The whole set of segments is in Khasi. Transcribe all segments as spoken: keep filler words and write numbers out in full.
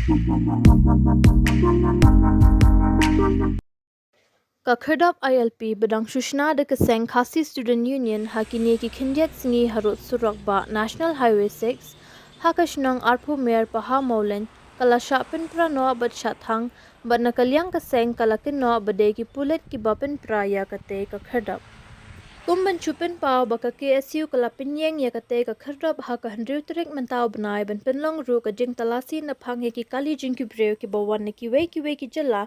Ka Khyrdop I L P ba dang shu shna da ka seng Khasi Student Union ha kine ki khyndiat sngi harud surok ba National Highway six ha ka shnong Arphew Mer Pahaw Mawlein ka la shah pynpra noh bad shah thang, bad na ka liang ka seng ka la kynnoh ba dei ki pulit kiba pynpra ïa katei ka khyrdop. Kum ban shu pynpaw ba ka K S U ka la pynïeng ïa katei ka khyrdop ha ka hynriew tarik mynta u bnai ban pynlong ruh ka jingtalasi naphang ïa ki kali jong ki briew kiba wan na kiwei kiwei ki jylla,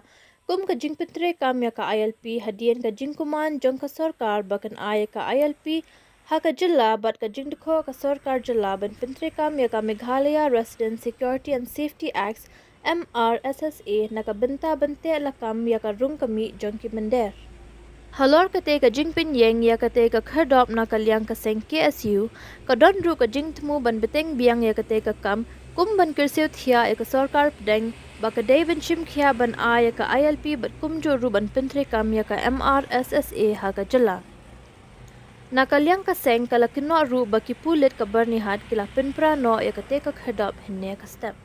kum ka jingpyntreikam ïa ka I L P hadien ka jingkuman jong ka sorkar ba kan ai ïa ka I L P ha ka jylla bad ka jingdkhot ka sorkar jylla ban pyntreikam ïa ka Meghalaya Resident Security and Safety Act, M R S S A, na ka bynta ban teh lakam ïa ka rung ka mih jong ki mynder. Halor katei ka jingpynïeng ïa katei ka khyrdop na ka liang ka seng K S U, ka don ruh ka jingthmu ban bteng biang ïa katei ka kam, kum ban kyrsiew thiah ïa ka sorkar pdeng ba ka dei ban shim khia ban ai ïa ka I L P bad kumjuh ruh ban pyntreikam ïa ka M R S S A ha ka jylla. Na ka liang ka seng ka la kynnoh ruh ba ki pulit ka Byrnihat ki la pynpra noh ïa katei ka khyrdop hynne ka step.